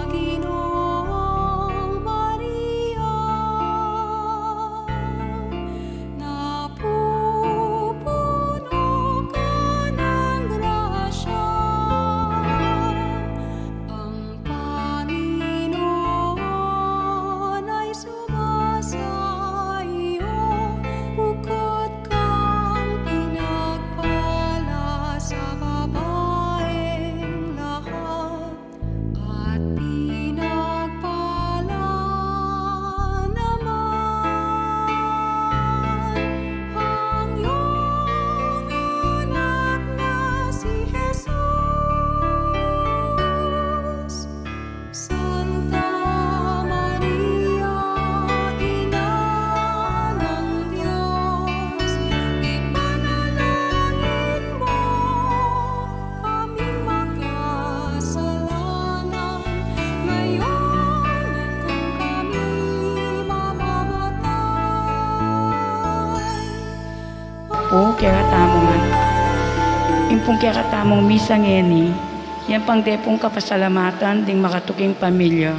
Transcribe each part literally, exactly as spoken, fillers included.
Ginung Maria, napupuno ka ng grasya, ang Panginoon ay sumasa iyo, bukod kang pinagpala sa babaeng lahat. At pinagpala naman ang iyong anak na si Jesus. Santa Maria, Ina ng Diyos, ipanalangin mo kaming makasalanan, ngayon at kung kami mamamatay. Pu, kekatamung, ing pung kekatamung misa ngeni, yan pang depung kapasalamatan ding makatuking pamilya.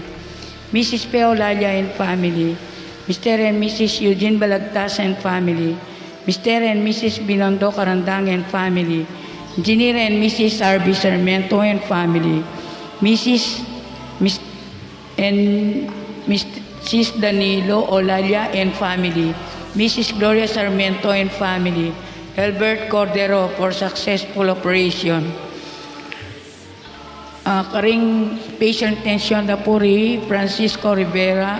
Missus P. Olalia and family, Mister and Missus Eugene Balagtas and family, Mister and Missus Binondo Carandang and family, Engineer and Missus R B Sarmiento and family, Missus Mis-, and Missus Danilo Olalia and family, Missus Gloria Sarmiento and family, Albert Cordero for successful operation. Ah, karing special intention da pu ri Francisco Rivera.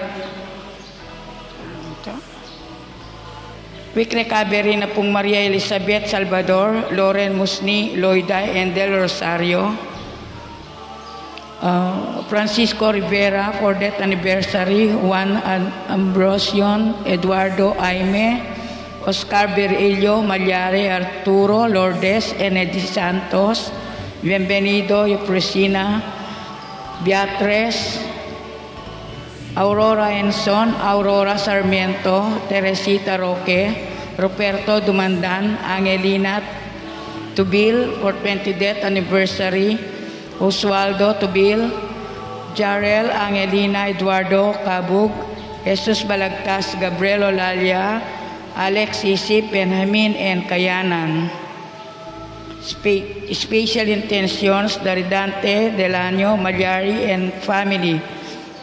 Quick recovery na pung Maria Elizabeth Salvador, Loren Musni, Loida, and Del Rosario. Ah, Francisco Rivera for death anniversary, Juan An-, Ambrosian, Eduardo Aime, Oscar Virgilio Malyari, Arturo, Lourdes, Enedi Santos, Bienvenido, Eufrosina, Beatriz, Aurora Enson, Aurora Sarmiento, Teresita Roque, Ruperto Dumandan, Angelina Tubil for twenty death anniversary, Oswaldo Tubil, Jarel, Angelina, Eduardo Cabug, Jesus Balagtas, Gabriel Olalia, Alex Isip, Benjamin, and Kayanan. Spe-, special intentions, Daridante Delano Malyari and family,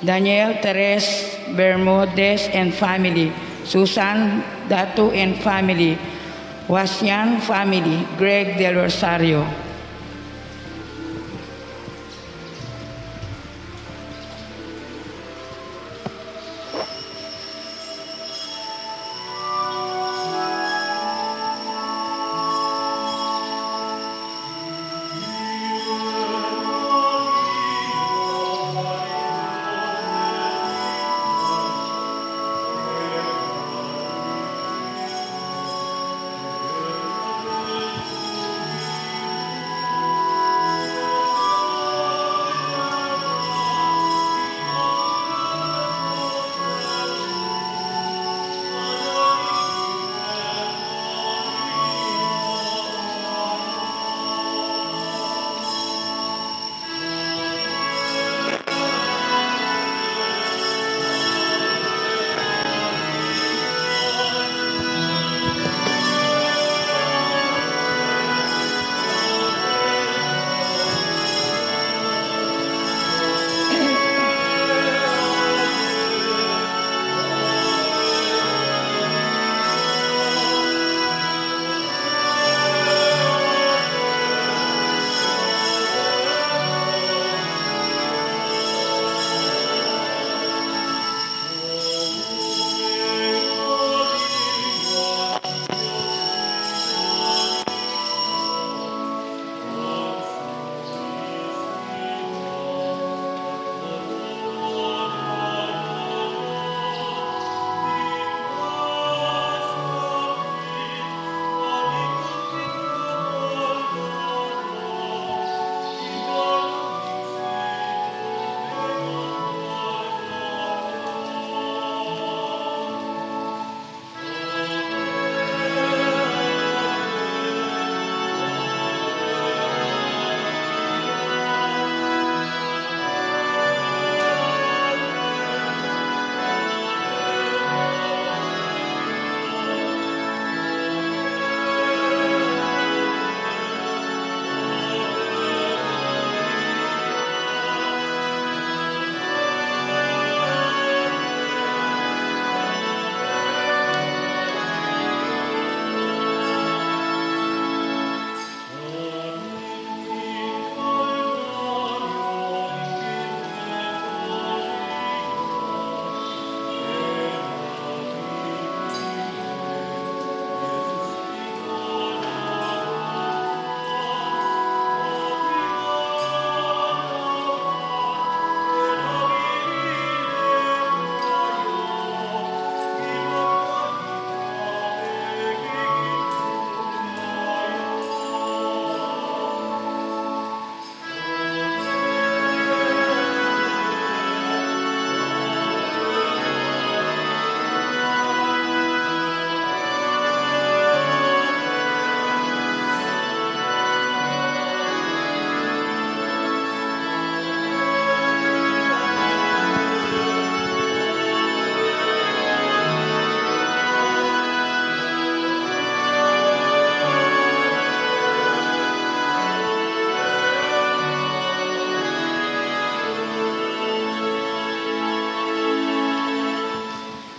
Daniel Teres Bermudez and family, Susan Datu and family, Wasian family, Greg Del Rosario.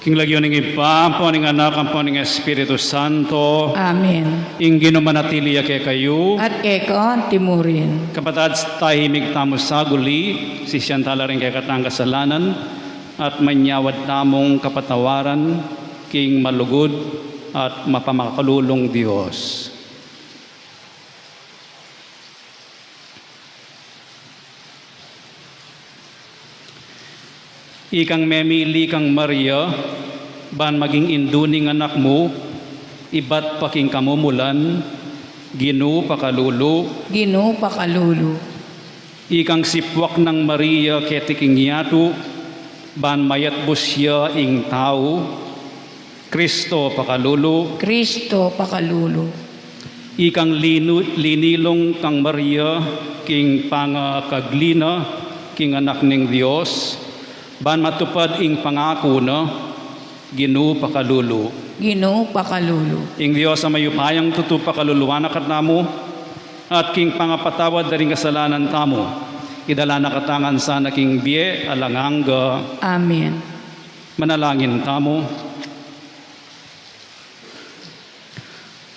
King lagyu ning Ibpa, ampo ning Anak, ampo ning Espiritu Santo. Amen. Ing Ginu manatili ya kekayu. At keka antimurin. Kapatad, tahimik tamu saguli, sisian tala ring kekatang kasalanan, at manyawad tamung kapatawaran king malugud at mapamakalulung Dios. Ikang memili kang Maria, ban maging indu ning Anak mu, ibat pa king kamumulan, Ginu pakalulu. Ginu pakalulu. Ikang sipuak nang Maria keti king yatu, ban mayatbus ya ing tau, Kristo pakalulu. Kristo pakalulu. Ikang linu-, linilung kang Maria king pangakagli na king Anak ning Dios, ban matupad ing pangaku na, Ginu pakalulu. Ginu pakalulu. Ing Dios a mayupayang tutu pakaluluan na katamu, at king pangapatawad da ring kasalanan tamu, idala na katamu ngan sana king bie alang angga. Amen. Manalangin tamu.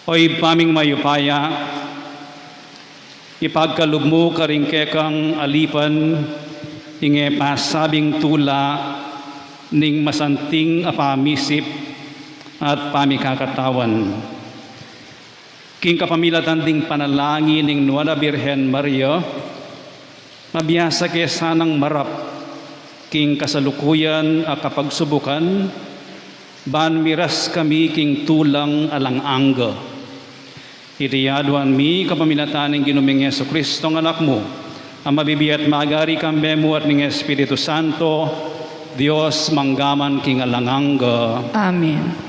O Ibpa ming mayupaya, ipagkalub mu karing kekang alipan ing e pasabing tula ning masanting a pamisip at pamikakatawan. King kapamilatan ding panalangin ning Nuan a Birhen Maria, mabiasa ke sanang marap king kasalukuyan a kapagsubukan, ban miras kami king tulang alang angga. Iti aduan mi kapamilatan ning Ginu ming Jesucristo a Anak mu, a mabibie at magari kambe mu at ning Espiritu Santo, Dios mangga man king alang angga. Amen.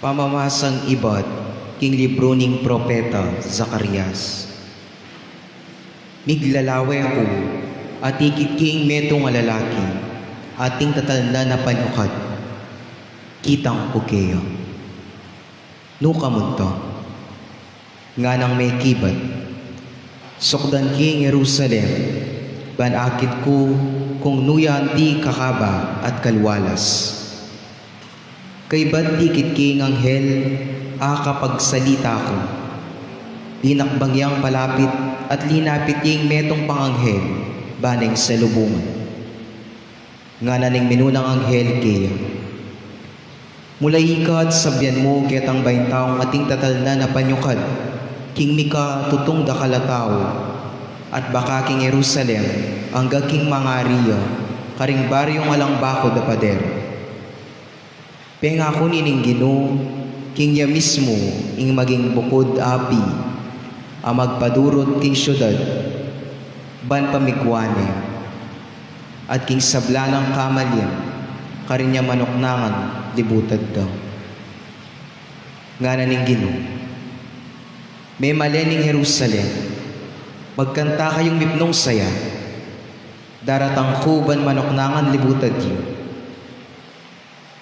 Pamamasang ibat king libru ning propeta Zacarias. Miglalawe ku, at ikit king metung a lalaki, ating tatalnan a panyukad. Kitang ku keya. Nu ka munta? Nganang mekibat, sukdan king Jerusalem, ban akit ku kung nu ya anti kakaba at kalwalas. Kaybat ikit king anghel a kapagsalita ku, linakbang yang palapit at linapit ing metung pang anghel, ban neng salubungan. Ngana ning minunang anghel keya, mulayi ka at sabian mu ketang baintaung ating tatalnan a panyukad king mikatutung dakal a tau, at baka king Jerusalem angga king mangari ya karing baryung alang bakud a pader. Pengaku ne ning Ginu, king ya mismu ing maging bukud api a magpadurut king siudad, ban pamigwan ne, at king sabla nang kamalyan karin ya manuknangan libutad da. Ngana ning Ginu, memalen ning Jerusalem, magkanta kayung mipnung saya, daratang ku ban manuknangan libutad yu.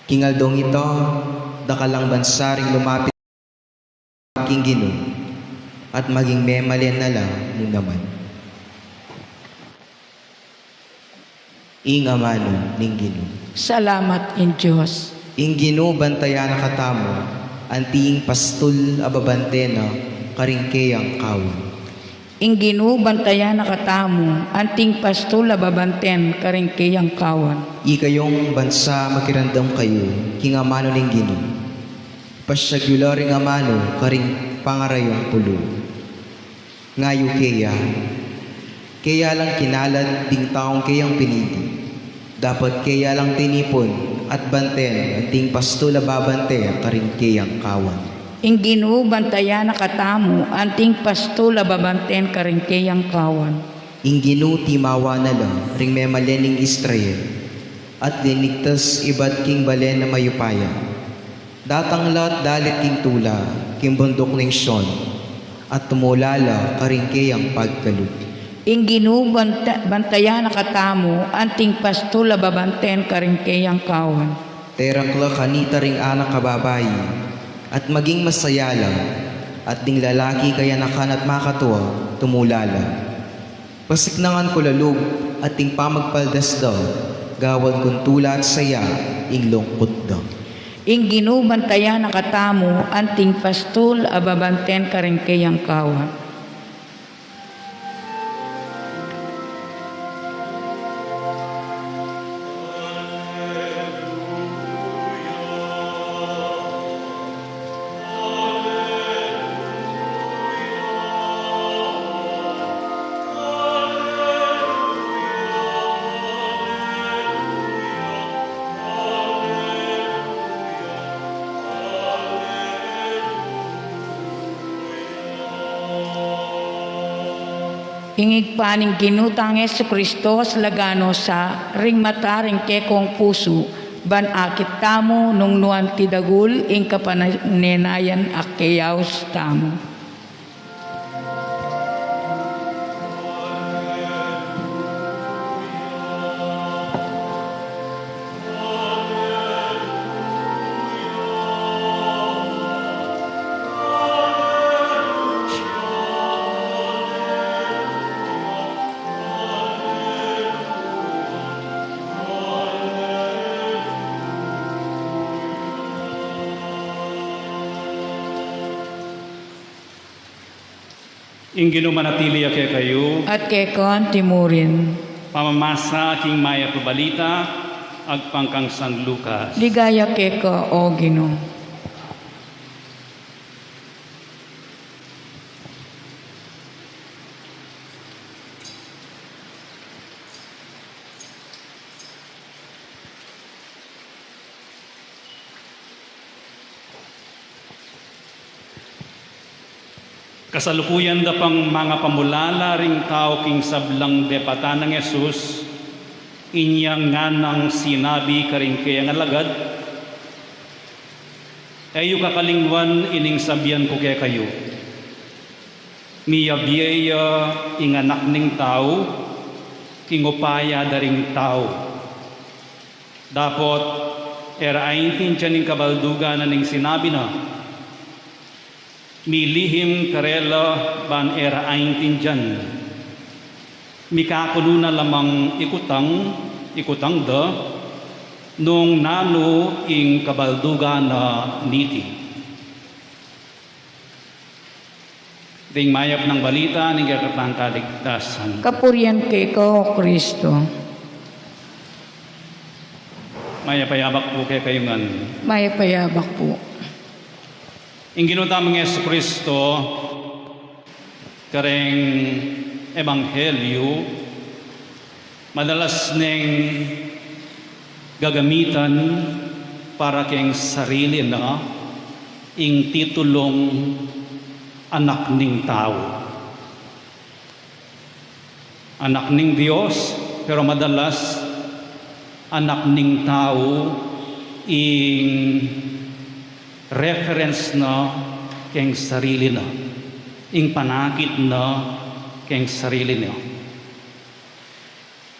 King aldong ita, dakal lang bansa ring lumapit king Ginu, at maging memalen na la nu naman. Ing amanu ning Ginu. Salamat king Dios. Ing Ginu bantayan na katamu, anti ing pastul a babante na karing keyang kawan. Ing Ginu bantayan na katamu, anting pastul a babanten karing keyang kawan. Ikayung bansa, makiramdam kayu king amanu ning Ginu. Pasyag yu la ring amanu karing pangarayung pulu. Ngayu keya, keya lang kinalad ding taung keyang pinili. Dapat keya lang tinipun at banten anting pastul a babante karing keyang kawan. Ing Ginu bantayan na katamu, anting pastul a babanten karing keyang kawan. Ing Ginu timawa na la ring memalen ning Israel, at linigtas ibat king balen a mayupaya. Datang la at dalit king tula king bunduk ning Sion, at tumula la karing keyang pagkalub. Ing Ginu banta-, bantayan na katamu, anting pastul a babanten karing keyang kawan. Terakla kanita ring anak a babai, at maging masaya la, at ding lalaki kayanakan at makatua, tumula la. Pasiknangan ku la lub, at ding pamagpaldas da, gawan kung tula at saya, ing lungkut da. Ing Ginu bantayan na katamu, anting pastul a babanten karing keyang kawan. Ing Ibpa ning Ginu tang Jesucristo, salagan no sa ring mata ring kekong pusu, ban akit tamu nung nuan ti dagul ing kapanenayan a keyaus tamu. Ing Ginu manatili ya kekayu. At keka antimurin. Pamamasa king Mayap a Balita agpang kang San Lucas. Ligaya keka, O Ginu. Kasalukuyan da pang mangapamulala ring tau king sablang depatan nang Jesus, inya nganang sinabi karing keyang alagad, "E yu kakalingwan ining sabian ku kekayu. Miyabie ya ing Anak ning Tau king upaya da ring tau. Dapot e ra aintindian ing kabaldugan na ning sinabi na. Milihim karela ban e ra aintindian. Mikakunu na la mang ikutang, ikutang da, nung nanu ing kabaldugan na niti." Ding mayap nang balita ning kekatang kaligtasan. Kapurian keka, O Kristo. Mayap a yabak pu kekayu ngan. Mayap a yabak pu. Ing Ginu tamung Jesucristo, kareng ebanghelyu, madalas neng gagamitan para keng sarili na ing titulung Anak ning Tau. Anak ning Dios, pero madalas Anak ning Tau ing reference na keng sarili na, ing panakit na keng sarili na.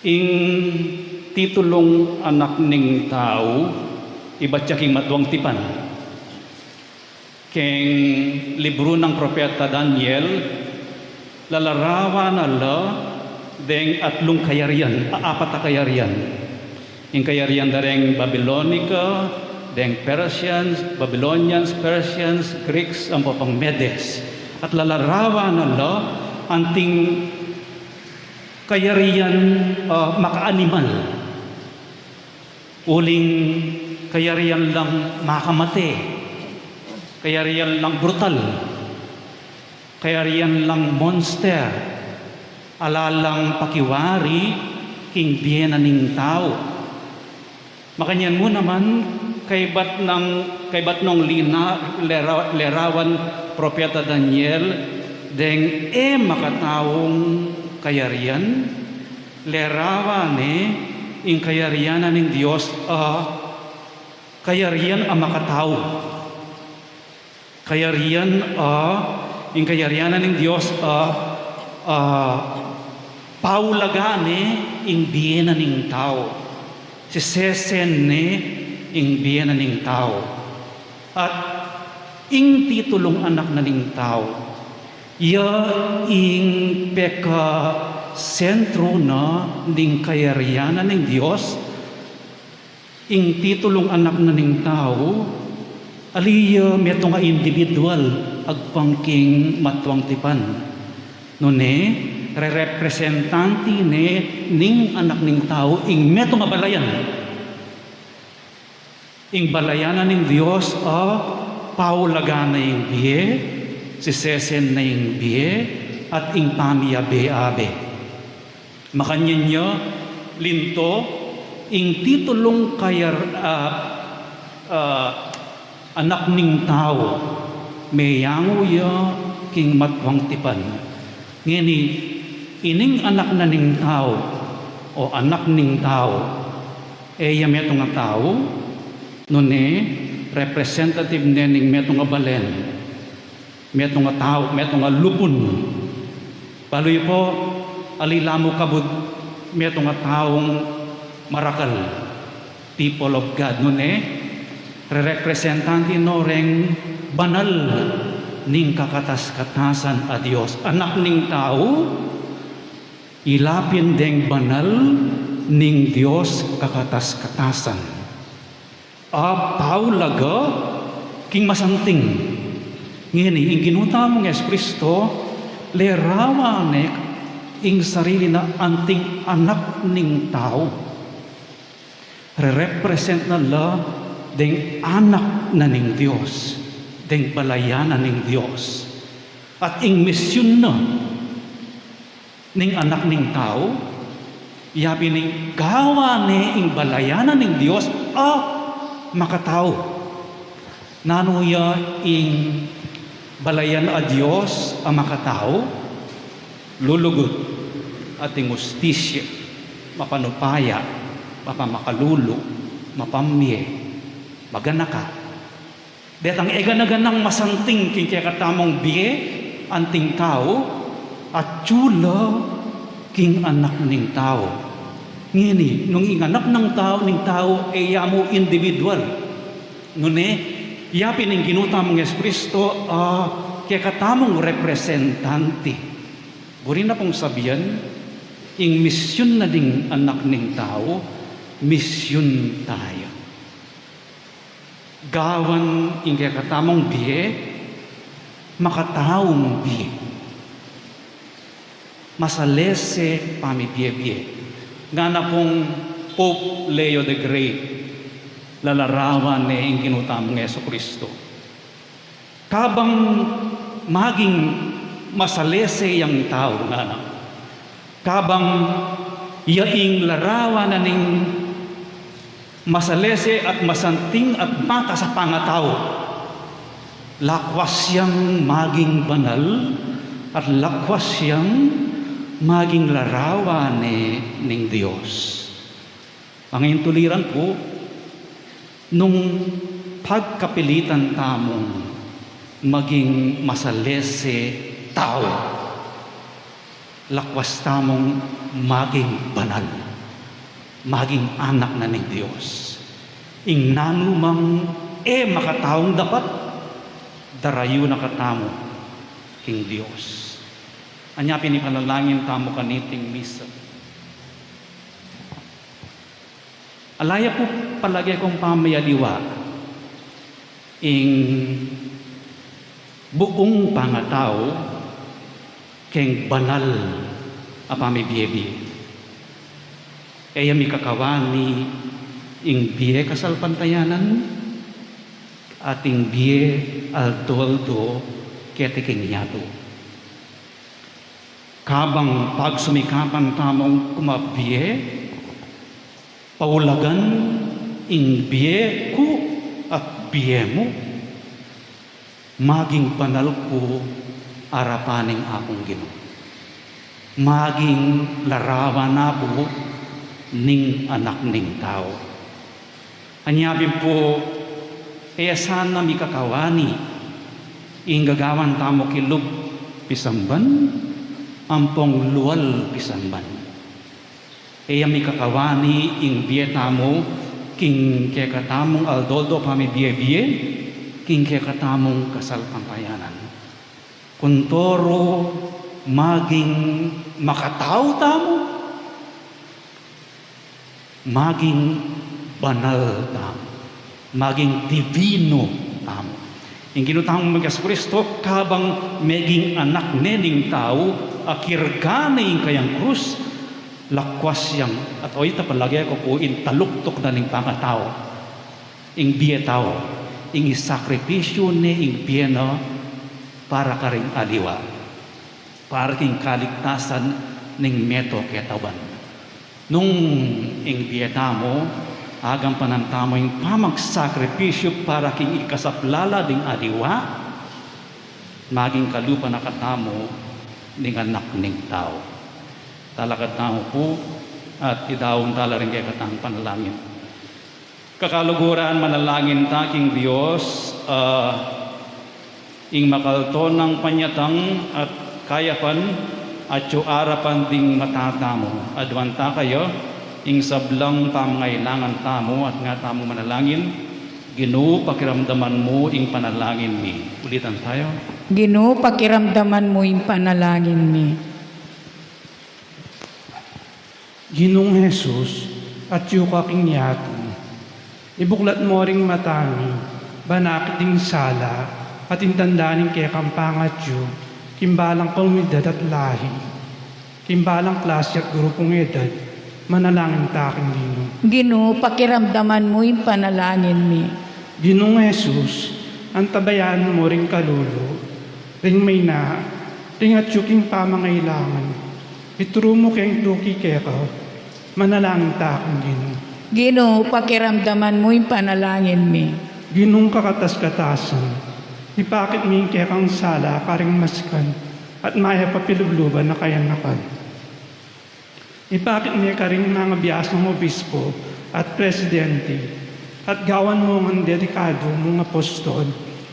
Ing titulung Anak ning Tau, ibat ya king maduang tipan. Keng libru nang propeta Daniel, lalarawan na la deng atlung kayarian, a-, apat a kayarian. Ing kayarian da reng Babilonika, deng Persians, Babylonians, Persians, Greeks, ampo pang Medes. At lalarawan na la anting kayarian, ah, makaanimal. Uling kayarian lang makamate, kayarian lang brutal, kayarian lang monster, ala lang pakiwari king bie na ning tau. Makanyan mu naman, kaybat nang, kaybat nong lina-, lera-, lerawan propeta Daniel deng e makataung kayarian, lerawan ne ing kayarian na ning Dios a kayarian a makatau. Kayarian a, ing kayarian na ning Dios a, a, Paulagan ne ing bie na ning tau, sisesen ne ing bie na ning tau. At ing titulung anak na ning tau, ya ing pekasentru na ning kayarian na ning Dios. Ing titulung anak na ning tau, ali ya metung a individual agpang king matuang tipan. Nune, rerepresentanti ne ning anak ning tau ing metung a balayan. Ing balayan na ning Dios a paulagan na ing bie, sisesen na ing bie, at ing pamiabe-abe. Makanyan ya, linto, ing titulung kayar-, ah, ah, anak ning tau, meyangu ya king matuang tipan. Ngeni, ining anak na ning tau, o anak ning tau, e ya metung a tau, nune, representative ne ning metung a balen. Metung a tau, metung a lupun. Balu yu pu, ali la mu kabud metung a taung marakal, people of God, nune, rerepresentanti no reng banal ning kakatas-katasan a Dios. Anak ning tau, ila pin deng banal ning Dios kakatas-katasan a paulaga king masanting. Ngeni, ing Ginu tamung Jesucristo, lerawan ne ing sarili na anting anak ning tau. Rerepresent na la deng anak na ning Dios, deng balayan na ning Dios. At ing misyun na ning anak ning tau, ya pin ing gawan ne ing balayan na ning Dios a makatau. Nanu ya ing balayan a Dios a makatau? Lulugud, ating ustisya, mapanupaya, mapamakalulu, mapamie, maganaka. Detang e gana-ganang masanting king kekatamung bie, anting tau, atyu la king anak ning tau. Ngeni, nung ing anak ning tau, ning tau, e ya mu individual. Nune, ya pin ing Ginu tamung Jesucristo, a kekatamung representanti. Buri na pung sabian, ing misyun na ning anak ning tau, misyun taya. Gawan ing kekatamung bie, makataung bie. Masalese pamibie-bie. Ngana pung Pope Leo the Great, lalarawan ne ing Ginu tamung Jesucristo. Kabang maging masalese yang tau, ngana. Kabang ya ing larawan na ning masalese at masanting at matas a pangatau, lakwas yang maging banal at lakwas yang maging larawan ne ning Dios. Ang intuliran ku, nung pagkapilitan tamung maging masalese tau, lakwas tamung maging banal, maging anak na ning Dios. Ing nanumang e makataung dapat, darayu na katamu king Dios. Anya pin ipanalangin tamu kaniting misa. Ala ya pu palage kung pamiyaliwa ing buung pangatau keng banal a pamibie-bie. E ya mikakawani ing bie kasalpantayanan at ing bie aldo-aldo keti king yatu. Kabang pagsumikapan tamung kumabie, paulagan ing bie ku at bie mu, maging banal ku arapan ning Apung Ginu. Maging larawan na pu ning Anak ning Tau. Anya pin pu, e sana mikakawani ing gagawan tamu kilub pisamban, ampong lual pisamban. E ya mikakawani ing bie tamu king kekatamung aldo-aldo pamibie-bie, king kekatamung kasalpantayanan. Kuntoru maging makatau tamu, maging banal tamu, maging divino tamu. Ing Ginu tamung Jesucristo, kabang meging anak ne ning tau, akirga ne ing kayang krus, lakwas yang, at o ita palage ku pu ing taluktuk na ning pangatau, ing bie tau, ing isakripisyu ne ing bie na para karing aliwa, para king kaligtasan ning meto ketauan. Nung ing bie tamu, agampanan tamu ing pamagsakripisyu para king ikasaplala ding aliwa, maging kalupa na katamu ning Anak ning Tau. Talakad tamu pu at idaun tala ring kekatang panalangin. Kakaluguran, manalangin ta king Dios, ah, ing makalto nang panyatang at kayapan, atyu arapan ding mata tamu. Aduan ta kaya, ing sablang pamangailangan tamu at nga tamu manalangin, Ginu, pakiramdaman mu ing panalangin mi. Ulitan tayo. Ginu, pakiramdaman mu ing panalangin mi. Ginung Jesus, atyu ka king yatu. Ibuklat mu ring mata mi, banakit ding sala, at ing tanda ning kekang pangatyu, king balang komunidad at lahi, king balang klasi at grupung edad, manalangin ta king Ginu. Ginu, pakiramdaman mu ing panalangin mi. Ginung Jesus, antabayanan mu ring kalulu, ring maina, ring atyu king pamangailangan. Ituru mu keng tuki keka, manalangin ta king Ginu. Ginu, pakiramdaman mu ing panalangin mi. Ginung kakatas-katasan, ipakit mu ing kekang sala karing masikan at mayap a pilubluban a kayanakan. Ipakit mu karing mangabiasang obispo at presidente, at gawan mu ngan dedikadu mung apostol,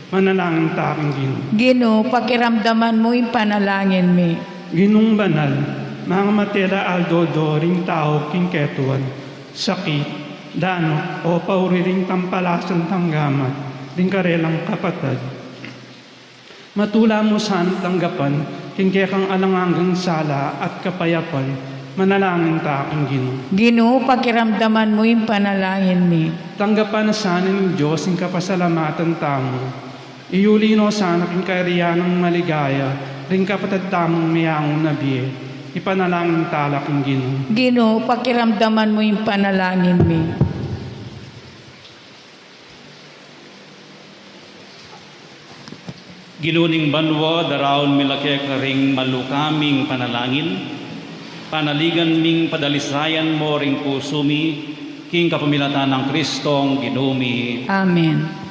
manalangin ta king Ginu. Ginu, pakiramdaman mu ing panalangin mi. Ginung banal, mangamate la aldo-aldo ring tau king ketuan, sakit, danu, o pauri ring tampalasan dang gamat ding karelang kapatad. Matula mu sanang tanggapan king kekang alang anggang sala at kapayapan, manalangin ta king Ginu. Ginu, pakiramdaman mu ing panalangin mi. Tanggapan na sana ning Dios ing kapasalamatan tamu. Iyuli no sana king kayarian nang maligaya ring kapatad tamung meyangu na bie. Ipanalangin ta la king Ginu. Ginu, pakiramdaman mu ing panalangin mi. Ginu ning banua, daraun mi la keka ring maluka ming panalangin, panaligan ming padalisayan mo ring pusu mi, king kapamilatan nang Kristong Ginu mi. Amen.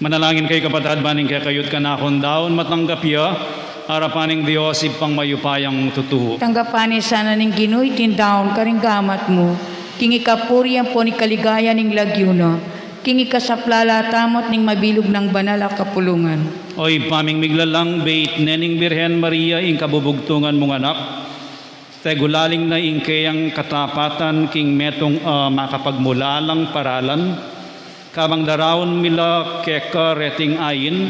Manalangin kayu, kapatad, ban ing kekayu't kanakung daun matanggap ya arapan ning Dios Ibpang mayupayang tutu. Tanggapan na sana ning Ginu iting daun karing gamat mu, king ikapuri ampon ikaligaya ning lagyu na, king ikasaplala tamu at ning mabilug nang banal a kapulungan. O Ibpa ming miglalang, beit ne ning Birhen Maria ing kabubugtungan mung anak, tegulaling na ing keyang katapatan king metung a makapagmulalang paralan, kabang daraun mi la keka reting ain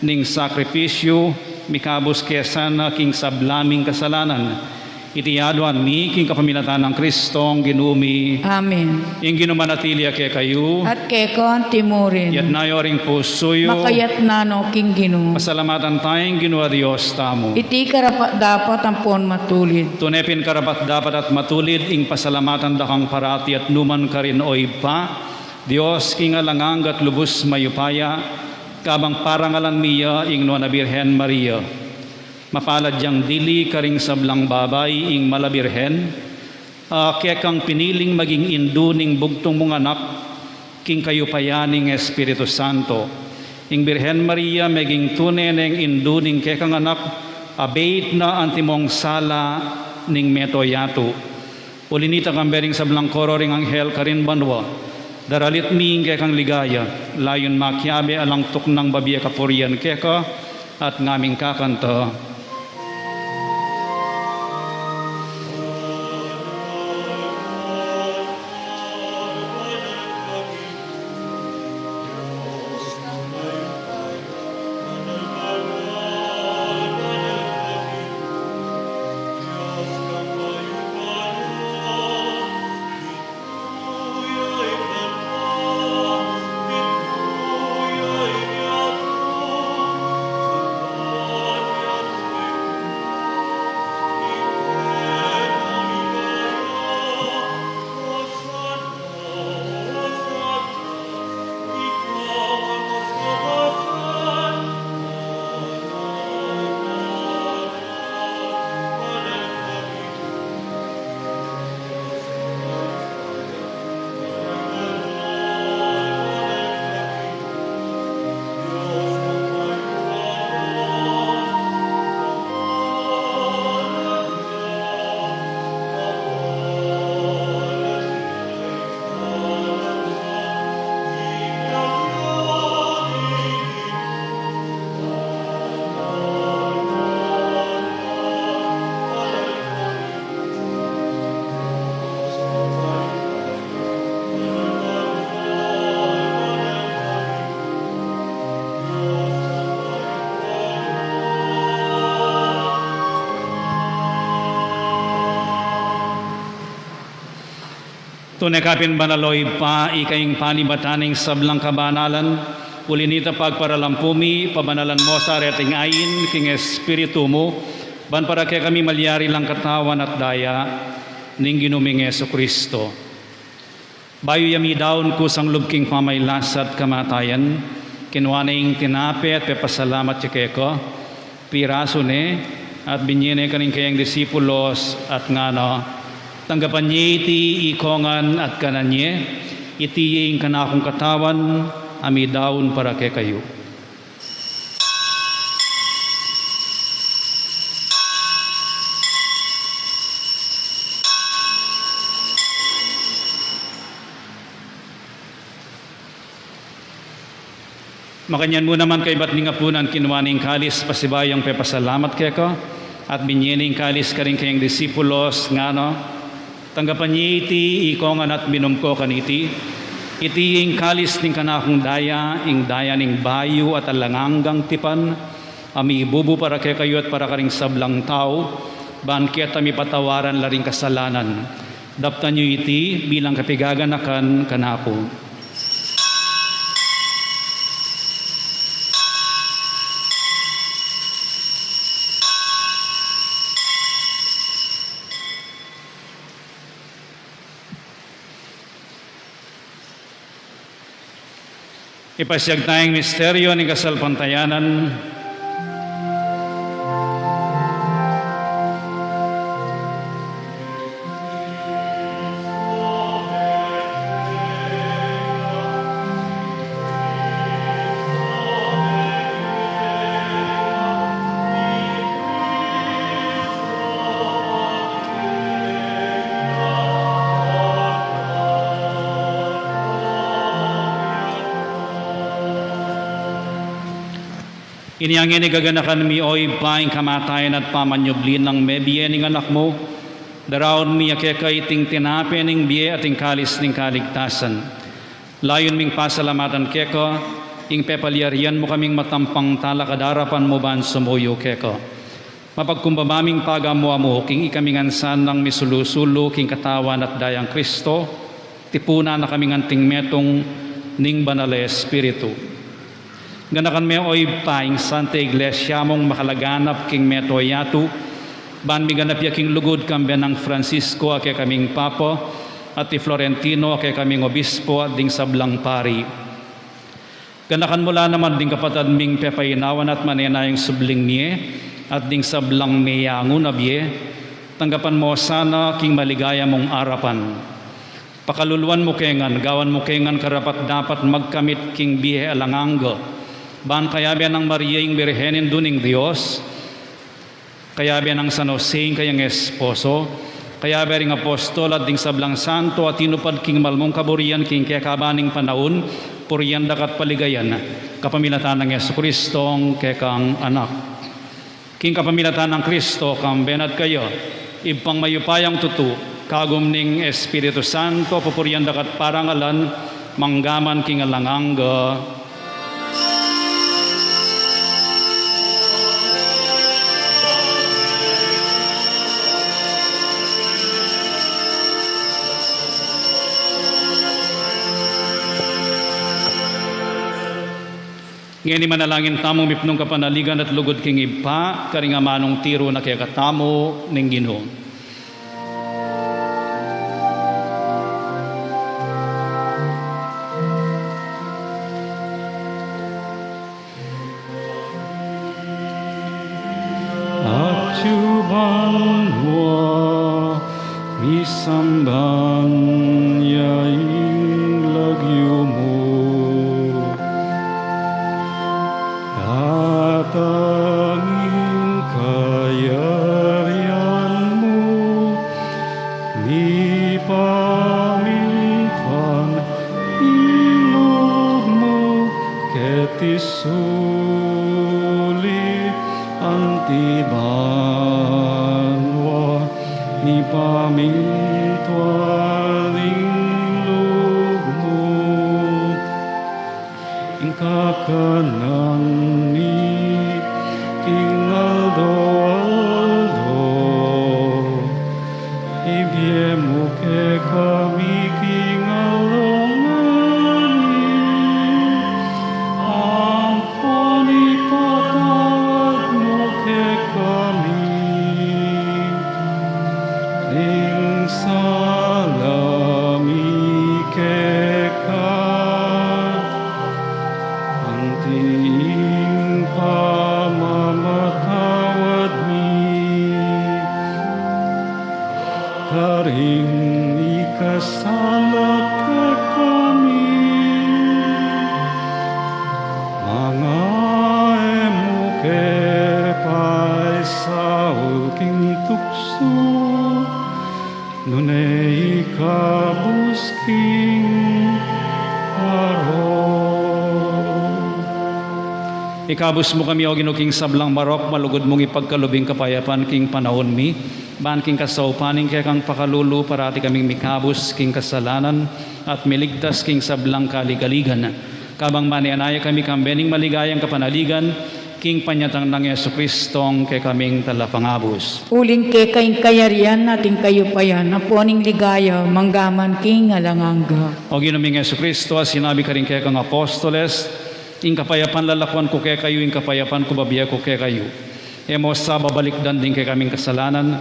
ning sakripisyu, mikabus ke sana king sabla ming kasalanan. Iti aduan mi king kapamilatan nang Kristong Ginu mi. Amen. Ing Ginu manatili ya kekayu. At keka antimurin. Yatna yu ring pusu yu. Makayatna no king Ginu. Pasalamatan taya ing Ginu a Dios tamu. Iti karapat-dapat ampon matulid. Tune pin karapat-dapat at matulid ing pasalamatan da kang parati at nukarin man, O Ibpa, Dios king alang angga at lubus mayupaya, kabang parangalan mi ya ing Nuan a Birhen Maria. Mapalad yang dili karing sablang babai ing Mala Birhen, a kekang piniling maging indu ning bugtung mung anak, king kayupayan ning Espiritu Santo. Ing Birhen Maria meging tune neng indu ning kekang anak, a beit na antimong sala ning meto yatu. Uli nita, kambe ring sablang koro ring anghel karin banua, daralit mi ing kekang ligaya, layun makiabe alang tuknang babie kapurian keka, at ngaming kakanta. Tune ka pin banal, o Ibpa, ika ing panibatan ning sablang kabanalan. Uli nita, pagparalampu mi, pabanalan mo sa reting ain king Espiritu mu, ban para kekami malyari lang katawan at daya ning Ginu ming Jesucristo. Bayu ya midaun kusang lub king pamagkasakit at kamatayan, kinua ne ing tinape at pepasalamat ya keka, pirasu ne, at binye ne karing kayang disipulos, at ngana, tanggapan ye iti ikongan at kanan ye, iti ing kanakung katawan, a midaun para kekayu. Makanyan mu naman kaybat ning apunan, kinua ne ing kalis, pasibayu yang pepasalamat keka, at binye ne ing kalis karing kayang disipulos, ngana, tanggapan ye iti ikongan at minum ko kaniti, iti ing kalis ning kanakung daya, ing daya ning bayu at alang anggang tipan, a mibubu para kekayu at para karing sablang tau, ban keta mipatawaran la ring kasalanan. Daptan yu iti bilang kapigaganakan kanaku. Ipasiag taya ing misteryu ning kasalpantayanan. Inya ngeni gaganakan mi, o Ibpa, ing kamatayan at pamanyubli nang mebie ning Anak mu, daraun mi keka iting tinape ning bie at ing kalis ning kaligtasan. Layun ming pasalamatan keka ing pepalyarian mu kaming matampang talakad king arapan mu ban sumuyu keka. Mapagkumbaba ming pagamu-amu king ikami ngan sanang misulu-sulu king katawan at dayang Kristo, tipunan na kaming anting metung ning Banal a Espiritu. Ganakan me, o Ibpa, ing Santa Iglesia mung makalaganap king mabilug a yatu, ban miganap ya king lugud kambe nang Francisco a kekaming Papa, at i Florentino a kekaming Obispo, at ding sablang pari. Ganakan mu la naman ding kapatad ming pepainawan at manenayang subling mie, at ding sablang meyangu na bie, tanggapan mu sana king maligaya mung arapan. Pakaluluan mu ke ngan, gawan mu ke ngan karapat-dapat magkamit king bie alang angga. Ban kayabe nang Maria ing Birhen, Indu ning Dios, kayabe nang San Jose ing kayang esposo, kayabe ring apostol at ding sablang santo a tinupad king malmung kaburian king kekaban ning panaun, purian da ka at paligayan, kapamilatan nang Jesucristo a kekang Anak. King kapamilatan nang Kristo, kambe na at kaya, Ibpang mayupayang tutu, kagum ning Espiritu Santo, pupurian da ka at parangalan, mangga man king alang angga. Ngeni manalangin tamu mipnung kapanaligan at lugud king Ibpa, karing amanung tiru na kekatamu ning Ginu. Atiu ban wa misamban ya ing lagyu mu. Datang ing kayarian mu, mipamintuan ing lub mu keti sulip anti banua, mipamintuan ing lub mu. Ing kakanan mi king aldo-aldo, ibie mu kekami king aldo ngeni, ampon ipatawad mu kekami ing sala mi keka, anti ing pamamatawad mi karing mikasala kekami. Manga e mu ke paisaul king tuksu, nune ikabus king marok. Ikabus mu kami, O Ginu, king sablang marok, malugud mung ipagkalub ing kapayapan king panaun mi, ban king kasaupan ning kekang pakalulu, parati kaming mikabus king kasalanan at miligtas king sablang kaligaligan. Kabang manenaya kami kambe ning maligayang kapanaligan, king panyatang nang Jesucristo a kekaming Talapangabus. Uling keka ing kayarian at ing kayupayan, ampon ing ligaya, mangga man king alang angga. O Ginu ming Jesucristo, a sinabi karing kekang apostoles, ing kapayapan lalakuan ku kekayu, ing kapayapan ku bibie ku kekayu. E mu sa babalikdan ding kekaming kasalanan,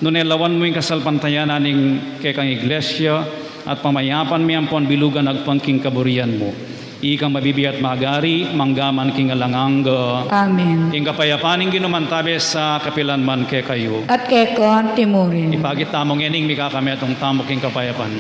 nune lawan mu ing kasalpantayanan ning kekang Iglesia, at pamayapan me ampon bilugan agpang king kaburian mu. Ikang mabibie at magari, mangga man king alang angga. Amen. Ing kapayapan ning Ginu mantabe sa kapilan man kekayu. At keka anti mu rin. Ipakit tamu ngening mikakametung tamu king kapayapan.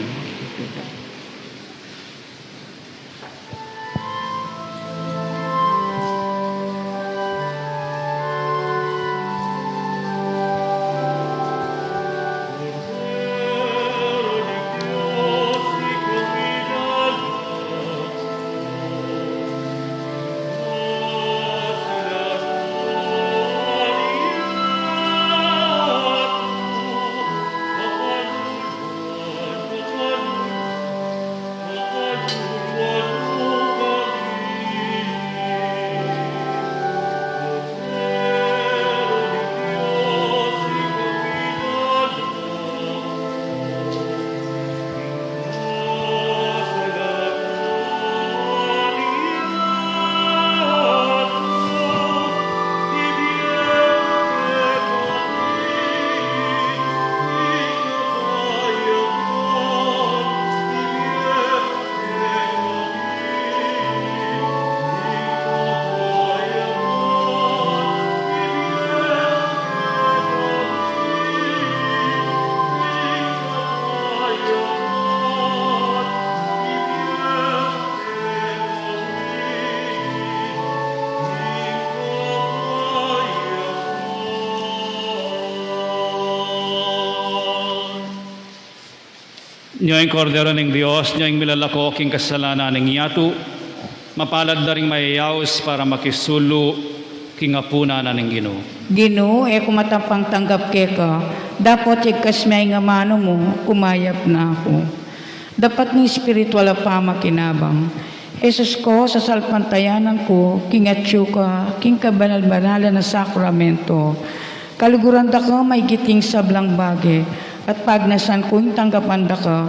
Nyo ing Kordero ning Dios, nyo ing milalako king kasalanan ning yatu. Mapalad la ring mayayaus para makisulu king apunan na ning Ginu. Ginu, e ku matampang tanggap keka, dapot yagkas me ing amanu mu, kumayap na ku. Dapat ning espiritual a pamakinabang. Jesus ko, sasalpantayanan ku king atsu ka king kabanal-banalan a sakramento. Kaluguran da ka maigit king sablang bage, at pagnasan ku ing tanggapan da ka.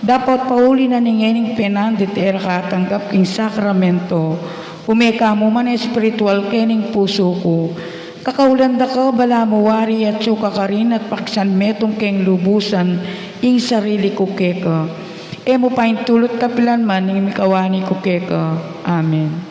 Dapot pauli na ning ngening penandit e ra ka tanggap king sakramento, ume ka mu man espiritual kening pusu ku. Kakaulan da ka balamu wari atsu ka karin at pakisanmetung keng lubusan ing sarili ku keka. E mu paintulut kapilan man ing mikawani ku keka. Amen.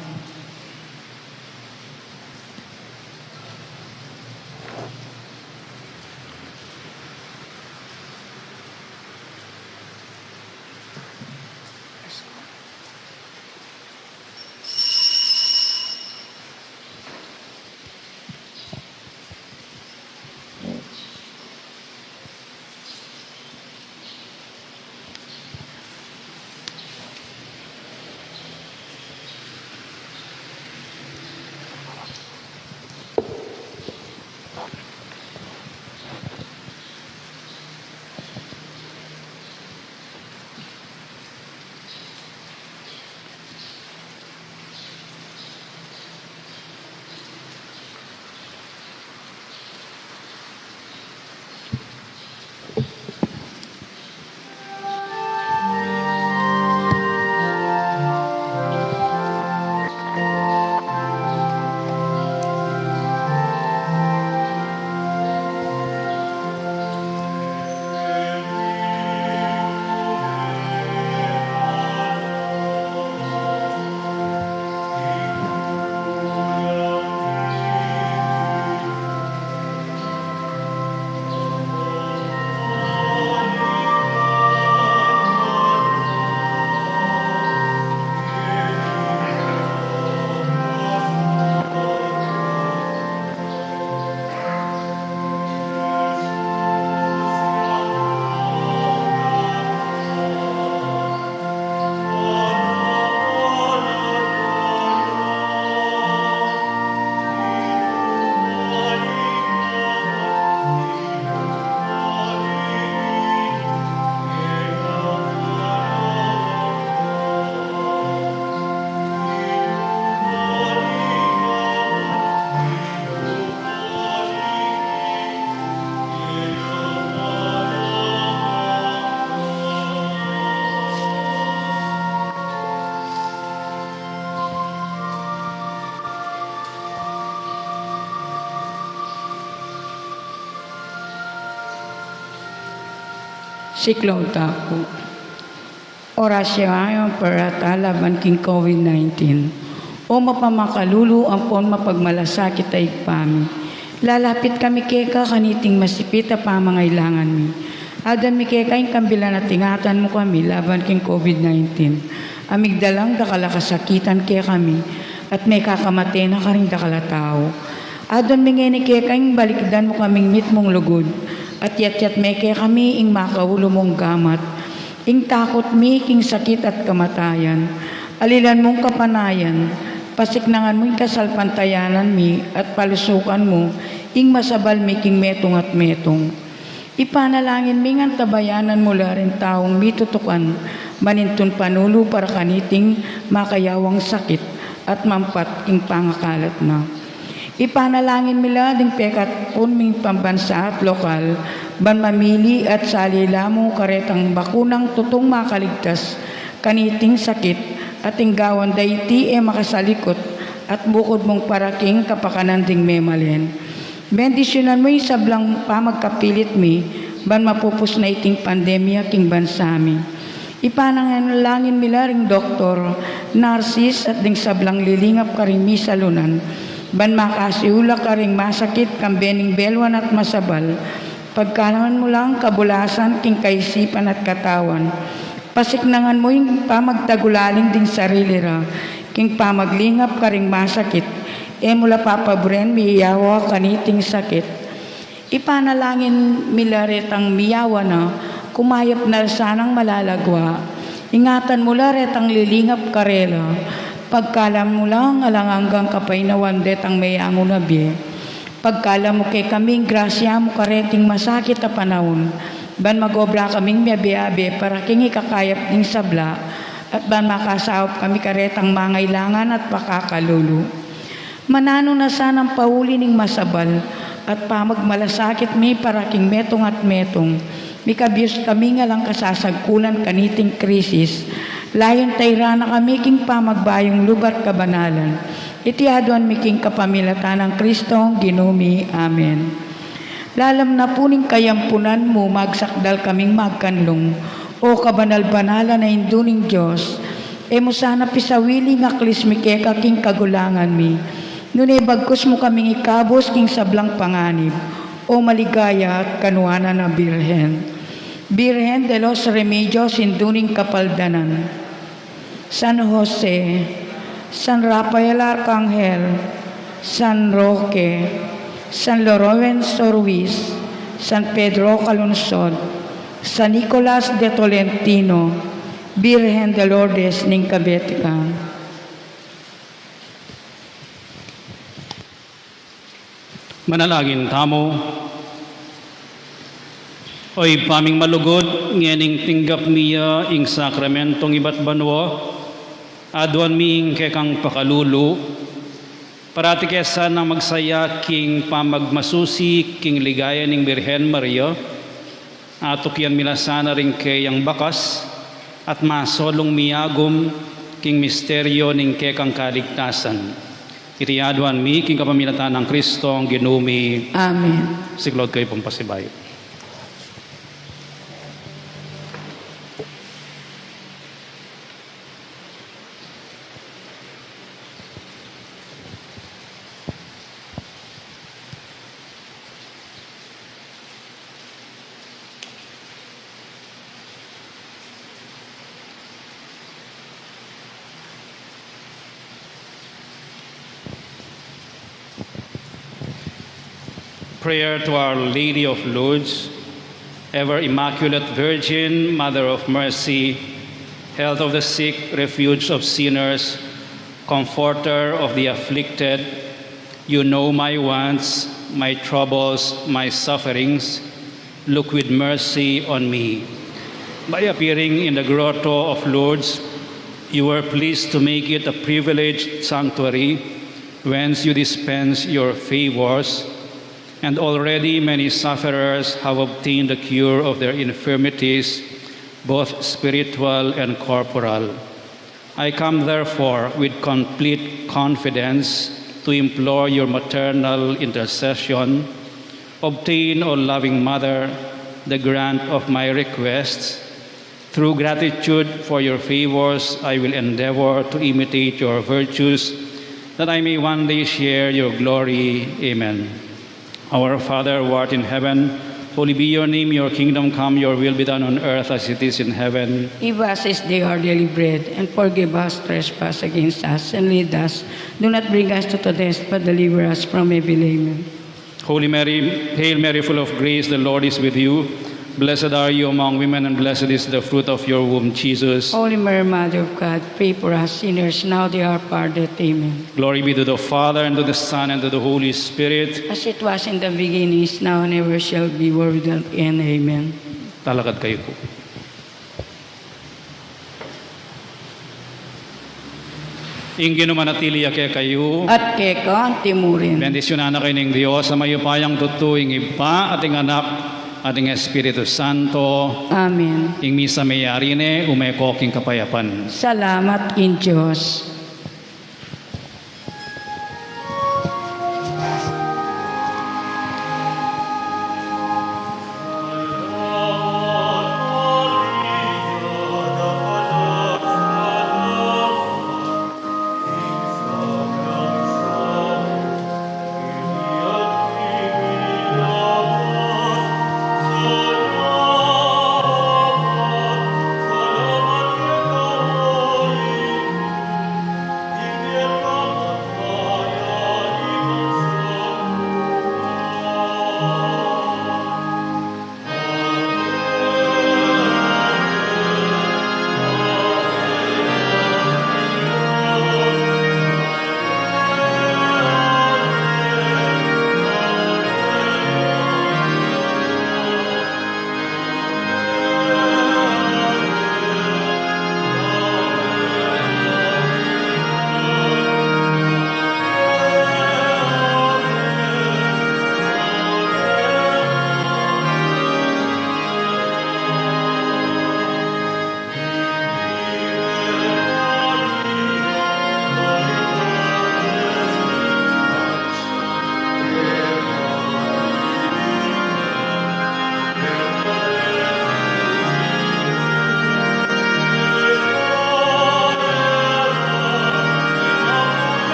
Siklaud tamu pu. Orasyon para laban king COVID nineteen. O mapamakalulu ampon mapagmalasakit a Ibpa mi, lalapit kami keka kaniting masipit a pamangailangan mi. Aduan mi keka ing kambilan a tingatan mu kami laban king COVID nineteen. A migdalang dakal a kasakitan kekami, at mekakamate na karing dakal a tau. Aduan mi ngeni keka ing balikdan mu kaming mitmung lugud, at yatyat me kekami ing makaulu mung gamat. Ing takut mi king sakit at kamatayan, alilan mung kapanayan, pasiknangan mu ing kasalpantayanan mi, at palusukan mu ing masabal mi king metung at metung. Ipanalangin mi ngan tabayanan mu la ring taung mitutukan manintun panulu para kaniting makayawang sakit at mampat king pangakalat na. Ipanalangin mi la ding pekatpun ming pambansa at lokal, ban mamili at sali la mu karetang bakunang tutung makaligtas kaniting sakit, at ing gawan da iti e makasalikut at bukud mung para king kapakanan ding memalen. Bendisyunan mu ing sablang pamagkapilit mi, ban mapupus na iting pandemya king bansa mi. Ipanalangin mi la ring doktor, narsis, at ding sablang lilingap karing misalunan, ban makasiula karing masakit kambe ning beluan at masabal. Pagkaluban mu lang kabulasan king kaisipan at katawan. Pasiknangan mu ing pamagtagulaling ding sarili ra king pamaglingap karing masakit. E mu la papaburen miyawa kaniting sakit. Ipanalangin mi la retang miyawa na Umayap na la sanang malalagwa. Ingatan mu la retang lilingap karela. Pagkalam mu lang alang anggang kapaynawan detang meyangu na bie. Pagkalam mu kekami ing grasya mu kareting masakit a panaun, ban mag-obra kaming miabe-abe para king ikakayap ding sabla, at ban makasaup kami karetang mangailangan at pakakalulu. Mananu na sanang pauli ning masabal at pamagmalasakit mi para king metung at metung, mikabius kami ngan lang kasasagkulan kaniting krisis, layun tairan na kami king pamagbayung lub at kabanalan. Iti aduan mi king kapamilatan nang Kristong Ginu mi. Amen. Lalam na pu ning kayampunan mu, magsakdal kaming magkanlung, O kabanal-banalan a Indu ning Dios, e mu sana pisawili ing aklis mi keka king kagulangan mi, nune bagkus mu kaming ikabus king sablang panganib, O maligaya at kanuanan a Birhen. Birhen de los Remedios, Indu ning Kapaldanan. San Jose, San Rafael Arcangel, San Roque, San Lorenzo Ruiz, San Pedro Calungsod, San Nicolas de Tolentino, Birhen de Lourdes ning Kabetikan. Manalangin tamu. O Ibpa ming malugud, ngening tinggap mi ya ing sakramentong ibat banua, aduan mi ing kekang pakalulu, parati ke sanang magsaya king pamagmasusi king ligaya ning Birhen Maria, atukian mi la sana ring keyang bakas, at masolung miyagum king misteryo ning kekang kaligtasan. Iti aduan mi king kapamilatan nang Kristong Ginu mi. Amen. Siklaud kayu pung pasibayu. Prayer to Our Lady of Lourdes. Ever Immaculate Virgin, Mother of Mercy, Health of the sick, Refuge of sinners, Comforter of the afflicted, you know my wants, my troubles, my sufferings. Look with mercy on me. By appearing in the Grotto of Lourdes, you were pleased to make it a privileged sanctuary whence you dispense your favors, and already many sufferers have obtained the cure of their infirmities, both spiritual and corporal. I come, therefore, with complete confidence to implore your maternal intercession. Obtain, O loving Mother, the grant of my requests. Through gratitude for your favors, I will endeavor to imitate your virtues, that I may one day share your glory. Amen. Our Father, who art in heaven, holy be your name. Your kingdom come, your will be done on earth as it is in heaven. Give us this day our daily bread, and forgive us trespass against us, and lead us, do not bring us to test, but deliver us from evil. Amen. Holy Mary, Hail Mary, full of grace, the Lord is with you. Blessed are you among women, and blessed is the fruit of your womb, Jesus. Holy Mary, Mother of God, pray for us sinners, now at the hour of our death. Amen. Glory be to the Father, and to the Son, and to the Holy Spirit. As it was in the beginning, is now, and ever shall be, world without end. Amen. Talakad kayu pu. Ing Ginu manatili ya kekayu. At keka anti mu rin. Bendisyunan na kayu ning Dios a mayupayang tutu, ing Ibpa, at ing Anak, at ing Espiritu Santo. Amen. Ing misa meyari ne, ume ko king kapayapan. Salamat king Dios.